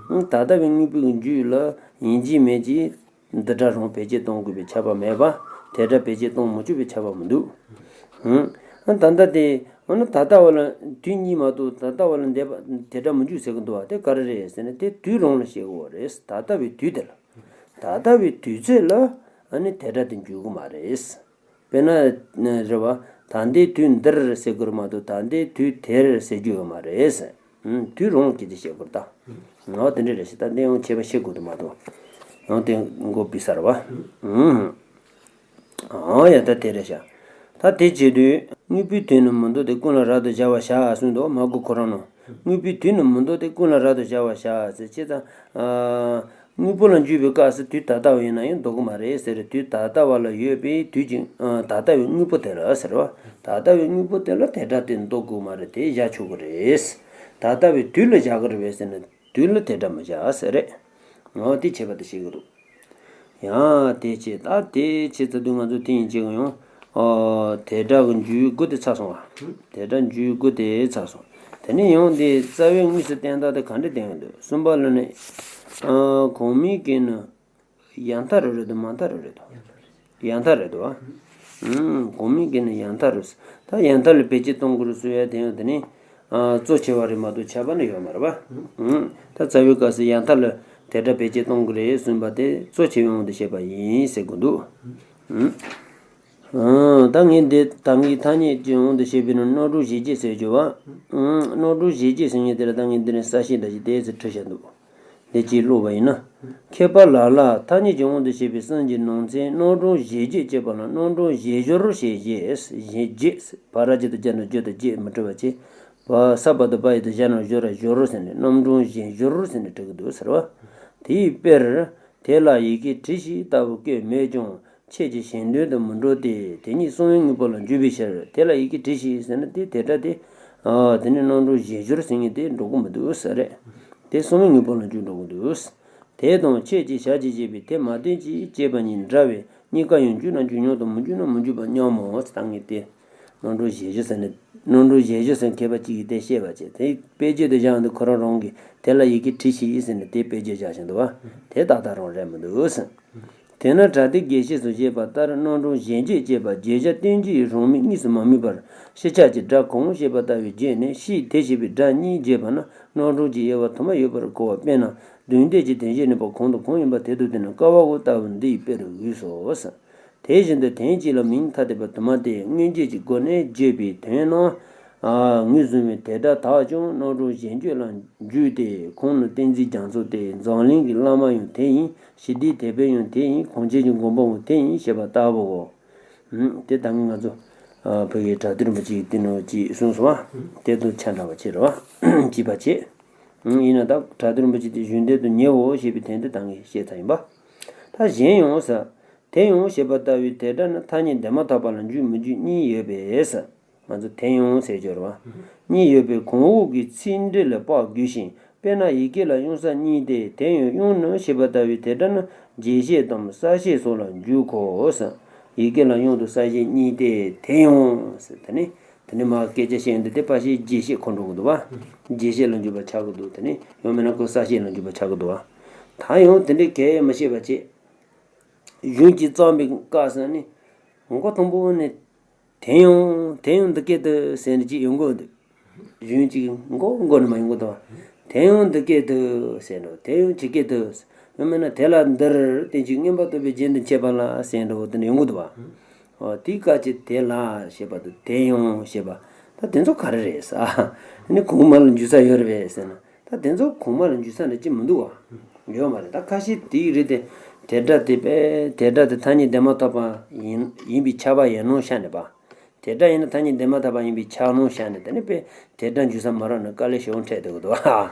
བ། ད་ལྟ་བའི་དངོས་པོའི་རྒྱུད་ལ་ཡིན་གཅིག་མིན་གཅིག་འདི་སྒྲ་རང་བེད་སྤྱོད་གཏོང་དགོས་པའི་ཁྱབ་པ་མེད་པ། དེ་སྒྲ་བེད་སྤྱོད་གཏོང་མི་ཆོག་པའི་ཁྱབ་པ་མི་འདུག་ཨང་། ད་ལྟ་དེ། འོ་ན་ད་ལྟ་བ་ལ་དུས་གཉིས་མ་གཏོགས་ད་ལྟ་བ་ལ་འདས་པ་དེ་སྒྲ་མི་འཇུག་ཟེར་གི་འདུག་བ། དེ་ག་རེ་རེད་ཟེར་ན་དེ་དུས་རང་ལ་བཤད་དགོས་པ་རེད། ད་ལྟ་བའི་དུས་དེ་ལ། ད་ལྟ་བའི་དུས་ཚོད་ལ་ཨ་ནི་དེ་སྒྲ་དེ་འཇུག་གི་མ་རེད། དཔེར་ན། རེད་བ། ད་ལྟའི་དུས་འདིར་ཟེར་དགོས་རེད་མ་གཏོགས་ད་ལྟའི་དུས་དེར་ཟེར་རྒྱུ་ཡོད་མ་རེད། ཨང་། དུས་རང་གི་དེ་བཤད་དགོས་རེད་ད། ང་དེ་འདྲ་རེད་ཤག་ད་འདི་ཡང་ཁྱད་པར་བཤད་དགོས་འདུག་མ་གཏོགས། ཡང་དེ་མགོ་སྦས་ས་རེད་བ། ཨང་། ཨང་། ཡ། ད་དེ་རེད་ཤག་ད་དེ་བྱེད་དུས། དངོས་པོའི་དུས་ནི་མི་འདོད་དེ། ཀུན་ལ་རབ་ཏུ་སྦྱར་བར་བྱ་གསུངས་འདུག་མ་གོ་ཁོ་རང་ནོ། དངོས་པོའི་དུས་ནི་མི་འདོད་དེ། ཀུན་ལ་རབ་ཏུ་སྦྱར་བར་བྱ་ཟེར། ཅི་ཙམ་དངོས་པོ་ལ་འཇུག་པའི་སྐབས་སུ་དུས་ད་ལྟ་བ་ཡིན་ན་ཡང་འདོད་ཀྱི་མ་རེད་ཟེར། དུས་ད་ལྟ་བ་ལ་ཡོད་པའི་དུས་ཀྱི་ད་ལྟ་བའི་དངོས་པོ་དེ་ལ་ཟེར་བ། ད་ལྟ་བའི་དངོས་པོ་དེ་ལ་དེ་སྒྲ་དེ་འདོད་དགོས་མ་རེད། དེ་བཞག་ཆོག་གི་རེད། ད་ལྟ་བའི་དུས་ལ་བཞག་གི་རེད་པས་ཟེར་ན། དུས་ལ་དེ་སྒྲ་མི་བཞག་ཟེར་རེད། འོ་དེ་བྱས་པ་དེ་ཤེས་ཀྱི་འདུག་ཡང་དེ་བྱས། ད་དེ་བྱས་ཚར་དུས་ང་ཚོ་དེ་ཡིན་གཅིག་ཡང་། ཨོ། དེ་སྒྲ་གི་འཇུག་དགོས་དེ་ཚར་སོང་བ། དེ་སྒྲ་འཇུག་དགོས་དེ་ཚར་སོང་། དེ་ནས་ཡང་དེ་རྩ་བའི་དངོས་སུ་བསྟན་སྟངས་དེ་ག་འདྲ་བསྟན་ཡོད་འདུག་གསུམ་པ་ལ་ནི། ཨ། གོང་མའི་གི་ནི་ཡང་མཐའ་རུ་རེད་འདུག་མ་མཐའ་རུ་རེད་འདུག་ཡང་མཐའ་རེད་འདུག་ཨ། ཨུམ། གོང་མའི་གི་ནི་ཡང་མཐའ་རུ། ད་ཡང་མཐའ་ལ་བེད་སྤྱོད་གཏོང་དགོས་རེད་ཟེར་ཡ་དེ་ཡང་དེ་ནི། ཨ། གཙོ་ཆེ་བ་རེད་མ་གཏོགས་ཁྱད་པར་ནི་ཡོད་མ་རེད་པ། ཨུམ། ད་རྩ་བའི་སྐབས་སུ་ཡང་མཐའ་ལ་དེ་སྒྲ་བེད་སྤྱོད་གཏོང་དགོས་རེད་གསུངས་པ་དེ་གཙོ་ཆེ་བའི་དབང་དུ་བྱས་པ་ཡིན་ཟེར་དགོས་འདུག་ཨུམ། ཨ། ད་ངས་འདི་ད་ངས་ཐ་སྙད་ཀྱི་དབང་དུ་བྱས་པའི་ནང་རྣམ་གྲངས་གཞལ་བྱ་ཟེར་རྒྱུ་བ། ཨུམ། རྣམ་གྲངས་གཞལ་བྱ་ཟེར་མཁན་དེ་ལ་ད་ངས་འདི་ནས་གསལ་བཤད་འདྲ་ཞིག་དེ་ཚོ་བྲིས་བཞག་འདུག་འདི་གཅིག་ཀློག་པ་ཡིན་ན། མཁས་པ་ལ་ལ་ཐ་སྙད་ཀྱི་དབང་དུ་བྱས་པའི་གསུམ་གྱི་ནང་ཚན་རྣམ་གྲངས་གཞལ་བྱ་ཅེས་པ་ལ་རྣམ་གྲངས་གཞལ་སྦྱོར་ཞེས་བྱ། གཞལ་བྱ། བ་ར་ཅ་དང་བརྒྱ་ནི་བརྗོད་དང་བརྗོད་མི་འཕྲོད་པ་བྱས། བ་ས་བ་དང་བ་ཡ་དང་བཞག་ན་སྦྱོར་ར་སྦྱོར་ཟེར་ནས་རྣམ་གྲངས་གཞལ་སྦྱོར་ཟེར་ནས་འབྲི་གི་འདུག་ཟེར་བ། དེའི་དཔེར། དེ་ལ་ཡི་གེ་བྲི་ཞིག་ལྟ་བུ་བཀོད་མོད་ཀྱང་། ཆོས་ཀྱི་གཞན་དོན་དུ་མི་འགྲོ་སྟེ། དེ་ཉིད་གསང་བའི་དངོས་པོ་ལ་འཇུག་པའི་ཕྱིར། དེ་ལ་ཡི་གེ་བྲི་ཞིག་ཟེར་ན་དེ་དེ་སྒྲ་དེ། ཨ། དེ་ནི་རྣམ་གྲངས་གཞལ་སྦྱོར་ཟེར་མཁན་དེ་འགྲོ་གི་མི་འདུག་ཟེར་རེད། དེ་གསང་བའི་དངོས་པོ་ལ་འཇུག་འགྲོ་གི་འདུག་དེ་དང་ཆོས་ཀྱི་ཞར་གྱིས་བཞག་པའི་དེ་མ་བསྟན་ཅིག་ཅེས་པ་གཉིས་འདྲ་བས་གཉིས་ཀ་ཡང་འཇུག་ན་འཇུག་སྙམ་དང་མི་འཇུག་ན་མི་འཇུག་པར་སྙམ་མོ་ཟེར། ད་ངས་དེ་རྣམ་གྲངས་གཞལ་སྦྱོར་ཟེར་ནས་རྣམ་གྲངས་གཞལ་སྦྱོར་ཟེར་མཁས་པ་གཅིག་གིས་དེ་བཤད་པ་བྱས། དེ་དཔེ་བརྗོད་དུ་བཞག་འདུག་ཁོ་རང་རང་གིས་དེ་ལ་ཡི་གེ་བྲི་ཞིག་ཟེར་ནས་དེ་དཔེ་བརྗོད་བཞག་བཞིན་འདུག་བ། དེ་ཏག་ཏག་རང་རེད་མི་འདུག་ཟེར། དེས་ན་སྒྲ་དེ་རྒྱས་བཤད་སུ་བཤད་པ་ལྟར་རྣམ་གྲངས་གཞལ་བྱ་ཅེས་པ་བརྗོད་བྱ་སྟོན་བྱའི་རང་མིང་དངོས་སུ་མ་དམིགས་པར་ཕྱི་ཆ་གྱི་སྒྲ་གང་བཤད་པ་ལྟ་བུའི་རྗེས་ནས་ཕྱིས་དེ་བྱས་པའི་སྒྲ་གཉིས་བརྗོད་པ་ན་རྣམ་གྲངས་ཀྱི་དབྱེ་བ་དུ་མ་ཡོད་པར་གོ་བ། དཔེར་ན། མདུན་བསྡུས་ཀྱི་དོན་བཤད་ནུས་པ་གང་དང་གང་ཡིན་པ་དེ་ལྟར་དེ་ནི་ཀ་བ་འོ་ལྟ་བུ་འདི་ཡི་དཔེར་འོས་སོ། དེ་བཞིན་དུ་དོན་གཅིག་ལ་མིང་ཐ་དད་པ་དུ་མ་སྟེ་མངོན་བརྗོད་ཀྱི་སྒོ་ནས་བརྗོད་པའི་དོན་རྣམས་ངོས་བཟུང་བའི་དེ་སྒྲ་དག་ཀྱང་རྣམ་གྲངས་གཞན་བརྗོད་ལ་འཇུག་སྟེ། གོང་ནས་བསྟན་འཛིན་རྒྱ་མཚོ་སྟེ་འཛམ་གླིང་གི་བླ་མ་ཡང་དེ་ཡིན། ཞི་བདེའི་དེད་དཔོན་ཡང་དེ་ཡིན། གངས་ཅན་གྱི་མགོན་པོའང་དེ་ཡིན་ཞེས་པ་ལྟ་བུའོ། ཨུམ། དེ་ད་ངས་ང་ཚོ་ཨ་བོད་ཀྱི་གྲགས་འདུལ་རིན་པོ་ཆེ་གིས་བསྟན་ནོ་ཅིག་གསུངས་སོང་བ། དེ་དང་ཆ་འདྲ་བ་བྱེད་རོགས། ཅིག་པ་བྱེད། ཨུམ། ཡིན་ན་ད་གྲགས་འདུལ་རིན་པོ་ཆེ་དེ་གཞུང་དོན་དུ་ཉེའོ་ཞེས་པའི་དོན་དེ་ད་ངས་བཤད་ཚར་ཡིན་པ། ད་གཞན་ཡང་ཟེར། དེ་ཡང་ཞེས་པ་ལྟ་བུའི་དེ་སྒྲ་ནི་ཐ་སྙད་འདས་མ་ཐག་པ་ལ་འཇུག་མི་འཇུག་གཉིས་ཡོད་པས་ཟེར། ང་ཚོ་དེ་ཡང་ཟེར་སྦྱོར་བ། གཉིས་ཡོད་པའི་གོང་འོག་གི་ཚིག་འགྲེལ་ལས་དཔག་དགོས་ཤིང་། དཔེར་ན་ཡི་གེ་ལ་དབྱངས་གསལ་གཉིས་ཏེ། དེ་ཡང་དབྱངས་ནི་ཞེས་པ་ལྟ་བུའི་དེ་སྒྲ་ནི་རྒྱས་བཤད་དམ་གསལ་བཤད་སོགས་ལ་འཇུག་གོ་ཟེར། ཡི་གེ་ལ་དབྱངས་དང་གསལ་བཤད་གཉིས་ཏེ། དེ་ཡང་ཟེར། དེ་ནི་དེ་ནི་མ་སྐད་ཆ་བཤད་ཡོང་དུས་དེ་ཕལ་ཆེར་རྒྱས་བཤད་ཁོ་འགྲོ་གི་འདུག་བ། རྒྱས་བཤད་ལ་འཇུག་པ་ཆགས་ཀྱི་འདུག་དེ་ནི་ཡང་མིན་ན་ཁོ་གསལ་བཤད་ལ་འཇུག་པ་ཆགས་ཀྱི་འདུག་བ། ད་ཡང་དེ་འདྲའི་གལ་མི་བཤད་པ་བྱེད། གཞུང་གཅིག་བརྩམས་པའི་སྐབས་སུ་ནི། མགོ་དང་པོ་ནས། དེ་ཡང་དེ་ཡང་འདི་སྐད་དུ་ཟེར་ནས་ཅིག་ཡོང་གི་འདུག་གཞུང་གཅིག་མགོ་མགོ་ནས་མ་ཡོང་གི་འདུག་དེ་ཡང་འདི་སྐད་དུ་ཟེར་འགྲོ། དེ་ཡང་ཇི་སྐད་དུ། ཡང་མིན་ན་དེ་ལ་འདིར་བསྟན་བཅོས་མངོན་པར་རྟོགས་པའི་རྒྱན་དུ་འཆད་པ་ལ་ཟེར་འགྲོ་དེ་ནས་ཡོང་གི་འདུག་བ། འོ་དེའི་སྐབས་ཀྱི་དེ་ལ་ཞེས་པ་དང་དེ་ཡང་ཞེས་པ། ད་དེ་ཚོ་ག་རེ་རེད་ཟེར། ཨ་ནི་གོང་མ་ལ་འཇུག་ས་ཡོད་རེད་པས་ཟེར་ན། ད་དེ་ཚོ་གོང་མ་ལ་འཇུག་ས་ནི་ཅི་མི་འདུག་བ། ཡོད་མ་རེད། ད་ཁ་ཤས་དེའི་རིགས་དེ་དེ་སྒྲ་དེ་པས་དེ་སྒྲ་དེ་ཐ་སྙད་འདས་མ་ཐག་པ་ཡིན་ཡིན་པའི་ཁྱབ་པ་ཡིན་ནོ་ཤ་ནས་པ། དེ་སྒྲ་ཡིན་ན་ཐ་སྙད་འདས་མ་ཐག་པ་ཡིན་པའི་ཁྱབ་ནོ་ཤ་ནས་དེ་ནི་པས་དེ་སྒྲ་འཇུག་ས་མ་རག་ནས་དཀའ་ལས་ཞེ་པོ་འཕྲད་འདུག་གི་འདུག་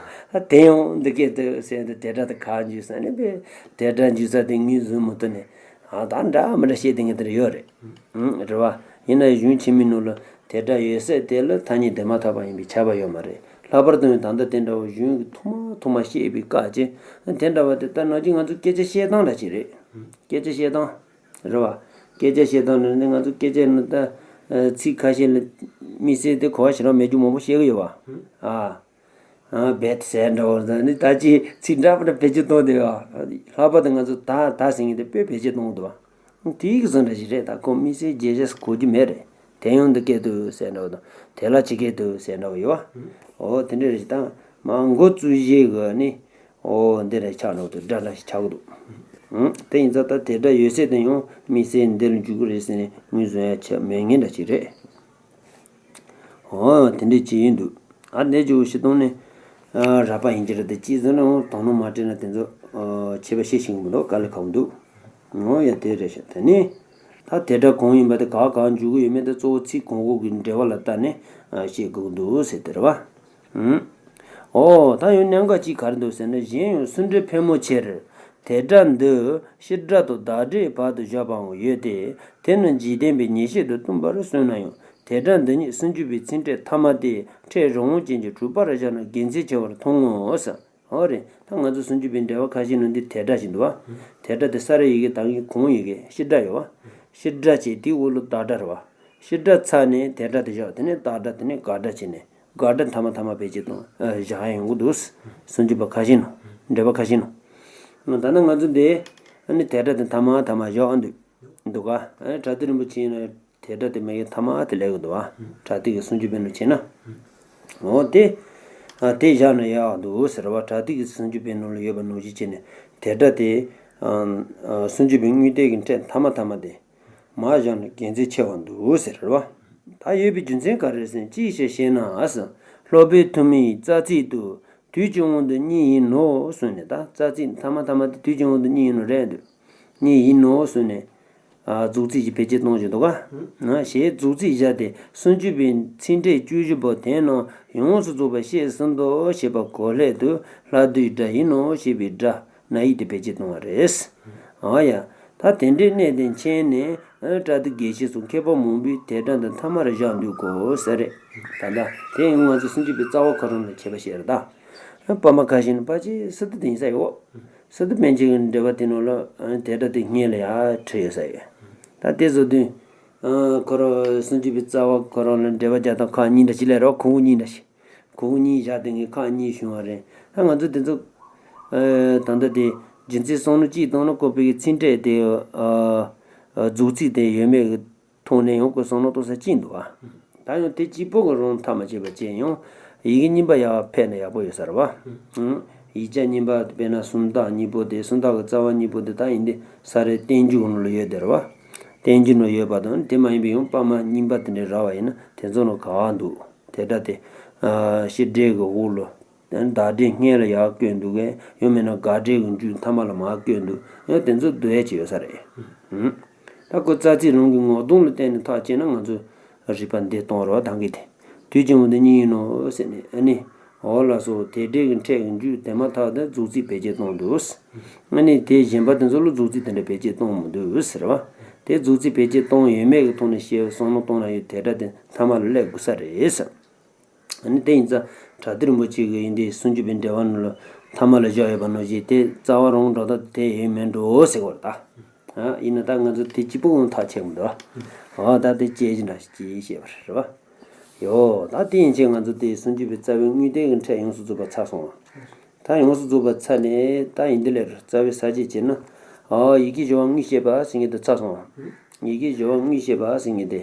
ཨ། དེ་ཡང་འདི་སྐད་དུ་ཟེར་ཏེ་དེ་སྒྲ་དེ་ག་འཇུག་ས་ནས་པས་དེ་སྒྲ་འཇུག་ས་དེ་ངོས་བཟུང་མི་ཐུབ་ནས། ཨ། ད་འདྲ་མི་འདྲ་བཤད་དེ་ངས་དེ་འདྲ་ཡོད་རེད། ཨང་། རེད་བ། ཡིན་ན་གཞུང་ཕྱི་མའི་ནང་ལ་དེ་སྒྲ་ཡོད་ཚད་དེ་ལ་ཐ་སྙད་འདས་མ་ཐག་པ་ཡིན་པའི་ཁྱབ་པ་ཡོད་མ་རེད། ལྷག་པར་དུ་ད་ལྟ་དེ་འདྲ་བ་གཞུང་གི་ཐོག་མ་ཐོག་མ་བཤད་པའི་སྐབས་ཀྱི་དེ་འདྲ་བ་དེ་ལྟར་ནང་བཞིན་ང་ཚོ་སྐད་ཆ་བཤད་སྟངས་འདྲ་ཅིག་རེད། སྐད་ཆ་བཤད་སྟངས། རེད་བ། སྐད་ཆ་བཤད་སྟངས་ནི་ང་ཚོ་སྐད་ཆ་ནི་ད་ཚིག་ཁ་ཤས་ལ་དམིགས་བསལ་དེ་གོ་བ་ཞེ་དྲག་མེད་རྒྱུ་མང་པོ་བཤད་གི་ཡོད་བ། ཨ། ཨ། བེད་ཟེར་འདྲ་བོ་ཟེར་ནི་ད་ཅི་ཚིག་འདྲ་པོ་འདྲ་བེད་སྤྱོད་གཏོང་དེ་བ། ལྷག་པར་དུ་ང་ཚོ་ད་ད་ཟེར་མཁན་དེ་དཔེ་བེད་སྤྱོད་གཏོང་གི་འདུག་བ། དེའི་གི་བཟོ་འདྲ་ཞིག་རེད། ད་ཁོ་དམིགས་བསལ་རྒྱས་བཤད་གོ་རྒྱུ་མེད་རེད། དེ་ཡང་འདི་སྐད་དུ་ཟེར་འདྲ་བོ་དང་དེ་ལ་ཅི་སྐད་དུ་ཟེར་འདྲ་བོ་ཡོད་བ། འོ་དེ་འདྲ་རེད། ད་མ་འགོ་བཙུགས་བཞེས་གི་ནི། འོ་འདི་རེད་ཆགས་འགྲོ་འདུག་སྒྲ་འདྲ་ཞིག་ཆགས་ཀྱི་འདུག་ཨང་། དེ་ཡིན་ཙང་ད་དེ་སྒྲ་ཡོད་ཚད་དེ་ཡང་དམིགས་བསལ་འདིར་འཇུག་གི་རེད་ཟེར་ནས་ངོས་བཟུང་ཡ་ཆ་མེད་མཁན་འདྲ་ཅིག་རེད། འོ་དེ་འདྲ་ཅིག་ཡིན་འདུག་ཨ་ནེ་ཇོ་བོ་ཤི་སྟོང་ནས། ཨ། ར་པ་ཡིན་གྱི་རེད་དེ་ཅི་ཟེར་ན་འོ་དོ་སྣང་མ་སྤྲད་ན་དེ་ཚོ། ཨ། བྱས་པ་ཤེས་ཤེས་ཀྱི་མི་འདུག་དཀའ་ལས་ཁག་པོ་འདུག་འོ་ཡ་དེ་རེད་ཤག་དེ་ནས། ད་དེ་སྒྲ་གང་ཡིན་པ་དེ་ག་ག་འཇུག་གི་ཡོད་མེད་དེ་གཙོ་བོ་ཚིག་གང་གོ་གི་འབྲེལ་བ་ལ་བལྟས་ནས་ཨ་བཤད་དགོས་ཀྱི་འདུག་ཟེར་དེ་རེད་བ། ཨུམ། ཨོ་ད་ཡང་གནད་འགག་ཅིག་ག་རེ་འདུག་ཟེར་ན། གཞན་ཡང་སུ་འབྲེལ་ཕལ་མོ་ཆེར་དེ་སྒྲ་འདི་སྤྱི་སྒྲ་དང་བདག་སྒྲའི་བར་དུ་བཞག་པའང་ཡོད་དེ། དེ་ནི་འཇིག་རྟེན་པའི་ཉེས་བཤད་དུ་སྟོན་པར་གསུངས་ན་ཡང་། དེ་སྒྲ་འདི་ཉིད་སུམ་ཅུ་པའི་ཚིག་ཕྲད་ཐ་མ་སྟེ་ཕྲད་རང་དབང་ཅན་གྱི་གྲུབ་པར་བཞག་ན་དགེ་མཚན་ཆེ་བར་མཐོང་ངོ་ཟེར། ཨོ་རེད། ད་ང་ཚོ་སུམ་ཅུ་པའི་འགྲེལ་པ་ཁ་ཤས་ནང་འདི་དེ་སྒྲ་ཞིག་འདུག་བ། དེ་སྒྲ་དེ་ས་ར་ཡི་གེ་དང་གི་གོང་ཡི་གེ་སྤྱི་སྒྲ་ཡོད་བ། སྤྱི་སྒྲ་བྱས་དེའི་འོག་ལ་བདག་སྒྲ་རེད་བ། སྤྱི་སྒྲ་ཚར་ནས་དེ་སྒྲ་དེ་བཞག་དེ་ནས་བདག་སྒྲ་དེ་ནས་དགག་སྒྲ་བྱས་ནས་དགག་སྒྲ་ཐ་མ་ཐ་མ་བེད་སྤྱད་གཏོང་བཞག་ཡོང་གི་འདུག་སུམ་ཅུ་པ་ཁ་ཤས་ནང་འགྲེལ་པ་ཁ་ཤས་ནང་། ད་ནི་ང་ཚོ་འདི་ཨ་ནི་དེ་སྒྲ་དེ་ཐ་མ་ཐ་མ་བཞག་འདུག་འདུག་ག་ཨ་ནི་བྲག་ཏི་རིན་པོ་ཆེ་ཡིན་ན། དེ་སྒྲ་དེ་མ་གི་ཐ་མ་དེ་ལས་གི་འདུག་བ། བྲག་ཏི་གི་སུམ་ཅུ་པའི་ནང་བྱས་ན། འོ་དེ། ཨ་དེ་བཞག་ན་ཡག་འདུག་ཟེར་བ། བྲག་ཏི་གི་སུམ་ཅུ་པའི་ནང་ལ་ཡོད་པ་ནང་བཞིན་བྱས་ནས་དེ་སྒྲ་དེ། ཨ་ཨ་སུམ་ཅུ་པའི་དངོས་བསྟན་གྱི་ཕྲད་ཐ་མ་ཐ་མ་དེ། མར་བཞག་ན་དགེ་མཚན་ཆེ་བ་འདུག་ཟེར་བ། ད་ཡོད་པའི་རྒྱུ་མཚན་ག་རེ་ཟེར་ན་ཅིའི་ཕྱིར་ཞེ་ན་ཟེར། སློབ་དཔོན་ཐུ་མིའི་རྩ་ཚིག་ཏུ། དུས་ཀྱི་དབང་དུ་གཉིས་ཡིན་ནོ་གསུངས་ནས། ད་རྩ་ཚིག་ཐ་མ་ཐ་མ་དེ་དུས་ཀྱི་དབང་དུ་གཉིས་ཡིན་ནོ་རེད་འདུག་གཉིས་ཡིན་ནོ་གསུངས་ནས། ཨ་རྫོགས་ཚིག་ཅིག་བེད་སྤྱོད་གཏོང་བཞིན་འདུག་ག་ཞེས་རྫོགས་ཚིག་བཞག་སྟེ་སུམ་ཅུ་པའི་ཚིག་ཕྲད་བཅུ་བཞི་པོ་དེ་རྣམས་ཡོངས་སུ་རྫོགས་པར་བཤད་ཟིན་ཏོ་ཞེས་པ་གོ་སླད་དུ་སླར་བསྡུའི་སྒྲ་ཡིན་ནོ་ཞེས་པའི་སྒྲ་ན་ཡིག་དེ་བེད་སྤྱོད་གཏོང་བ་རེད། ཨ་ཡ། ད་དེ་འདྲའི་གནད་དེ་མཁྱེན་ནས་ཨ་བྲག་ཏི་དགེ་བཤེས་སོགས་མཁས་པ་མང་པོས་དེ་སྒྲ་འདི་ཐ་མར་བཞག་འདུག་གོ་ས་རེད། ད་ལྟ་དེ་ཡང་ང་ཚོ་སུམ་ཅུ་པའི་རྩ་བ་ཁོ་རང་ལ་མཁས་པ་བཤད་རེད་ད། ཨ་དཔེ་མ་ཁ་ཤས་ནི་ཕལ་ཆེར་སི་ཏུ་དེ་ཡིན་ས་ཡོད། སི་ཏུ་པཎ་ཆེན་གྱི་འགྲེལ་པ་དེ་ནང་ལ་ཨ་དེ་སྒྲ་དེ་སྔོན་ལ་ཡར་བྲིས་ཡོད་ས་ཡོད། ད་དེ་བཟོ་དུས་ཨ་ཁོ་རང་སུམ་ཅུ་པའི་རྩ་བ་ཁོ་རང་ལ་འགྲེལ་པ་རྒྱག་སྟངས་ཁག་གཉིས་འདྲ་ཅིག་ལས་རོགས་གོང་གཉིས་འདྲ་ཞིག་གོང་གཉིས་བཞག་དེ་ངས་ཁག་གཉིས་བྱུང་བ་རེད། ད་ང་ཚོ་དེ་ཚོ་ཨ་ད་ལྟ་དེ་རྒྱུ་མཚན་བསམ་བློ་གཅིག་བཏང་ན་ཁོ་པའི་གི་ཚིག་ཕྲད་དེ་ཨ་ཨ་རྫོགས་ཚིག་དེ་ཡོད་མེད་གི་ཐོག་ནས་ཡང་ཁོས་བསམ་བློ་གཏོང་ས་གཅིག་འདུག་བ། ད་ཡང་དེ་གཅིག་པོ་གི་རང་ཐག་མ་ཆོད་པ་བྱས་ཡང་ཡི་གེ་རྙིང་པ་ཡར་ཕེབས་ན་ཡག་པོ་ཡོད་ས་རེད་བ། ཡིག་ཆ་རྙིང་པ་དཔེར་ན་སུམ་རྟགས་གཉིས་པོ་དེ་སུམ་རྟགས་ཀྱི་རྩ་བ་གཉིས་པོ་དེ་ད་ཡིན་དེ་ས་རའི་བསྟན་འགྱུར་ནང་ལ་ཡོད་དེ་རེད་བ། བསྟན་འགྱུར་ནང་ཡོད་པ་དང་དེ་མ་ཡིན་པའི་ཡང་དཔེ་མ་རྙིང་པ་དེ་འདྲའི་རག་པ་ཡིན་ན་དེ་ཚོ་ནང་ག་བ་འདུག་དེ་སྒྲ་དེ་ཨ་སྤྱི་སྒྲའི་གི་འོག་ལ། བདག་སྒྲའི་སྔོན་ལ་ཡར་བཀོད་འདུག་གས། ཡང་མིན་ན་དགག་སྒྲའི་གི་མཇུག་ཐ་མ་ལ་མར་བཀོད་འདུག་ཡང་དེ་ཚོ་འདུ་ཡས་ཅིག་ཡོད་ས་རེད། ཧུམ། ད་ཁོ་རྩ་ཚིག་རང་གི་ངོ་གདོང་ལ་བལྟས་ནས་ཐག་བཅད་ན་ང་ཚོ་རིགས་པ་འདི་གཏོང་རོགས་གཏང་གི་དེ། དུས་ཀྱི་དབང་དུ་གཉིས་ཡིན་ནོ་ཟེར་ནས་ཨ་ནི། འོ་ལགས་སོ། དེ་སྒྲའི་གི་ཕྲད་ཀྱི་མཇུག་དེ་མ་ཐག་ཏུ་རྫོགས་ཚིག་བེད་སྤྱོད་གཏོང་འདུག་ཨ་ནི་དེ་གཞན་པ་དེ་ཚོ་ལ་རྫོགས་ཚིག་དེ་འདྲ་བེད་སྤྱོད་གཏོང་མི་འདུག་ཟེར་བ། དེ་རྫོགས་ཚིག་བེད་སྤྱོད་གཏོང་ཡོད་མེད་ཀྱི་ཐོག་ནས་བཤད་བསམ་བློ་གཏོང་ན་ཡོད་དེ་སྒྲ་དེ་ཐ་མ་ལ་སླེབས་དགོས་ས་རེད་ཟེར། ཨ་ནི་དེ་ཡིན་ཙང་བྲག་ཏི་རིན་པོ་ཆེ་གི་ཡིན་དེ་སུམ་ཅུ་པའི་འགྲེལ་པ་ནང་ལ་ཐ་མ་ལ་བཞག་ཡོད་པ་ནང་བཞིན་དེ་རྩ་བ་རང་འགྲོ་ད་དེ་ཡོད་མེད་འགྲོ་ཟེར་བ་རེད་ད། ཨ་ཡིན་ན་ད་ང་ཚོ་དེ་གཅིག་པོ་ངོ་ཐག་ཆད་མི་འདུག་ཨ་ད་དེ་དཔྱད་གཞི་འདྲ་ཞིག་བྱེད་ཤེས་པ་རེད་བ། ཡོ་ད་དེ་ཡིན་ཕྱིན་ང་ཚོ་དེ་སུམ་ཅུ་པའི་རྩ་བའི་དངོས་བསྟན་གྱི་ཕྲད་ཡོངས་སུ་རྫོགས་པ་ཚར་སོང་བ། ད་ཡོངས་སུ་རྫོགས་པ་ཚར་ནས་ད་ཡིན་དེ་ལས་རྩ་བའི་ས་བཅད་བྱས་ན། ཨ་ཡི་གེ་སྦྱོར་བ་དངོས་བཤད་པ་ཟེར་མཁན་དེ་ཚར་སོང་བ། ཡི་གེ་སྦྱོར་བ་དངོས་བཤད་པ་ཟེར་མཁན་དེ།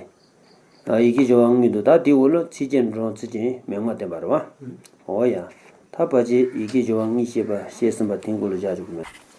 ཡི་གེ་སྦྱོར་བ་དངོས་འདུག་ད་དེའི་འོག་ལ་ཚིགས་བཅད་འབྲུ་ཚིགས་བཅད་མན་ངག་བསྟན་པ་རེད་བ། འོ་ཡ། ད་ཕལ་ཆེར་ཡི་གེ་སྦྱོར་བ་དངོས་བཤད་པ་བཤད་ཟིན་པ་དེའི་མགོ་ལ་བཞག་ཆོག་གི་མེད།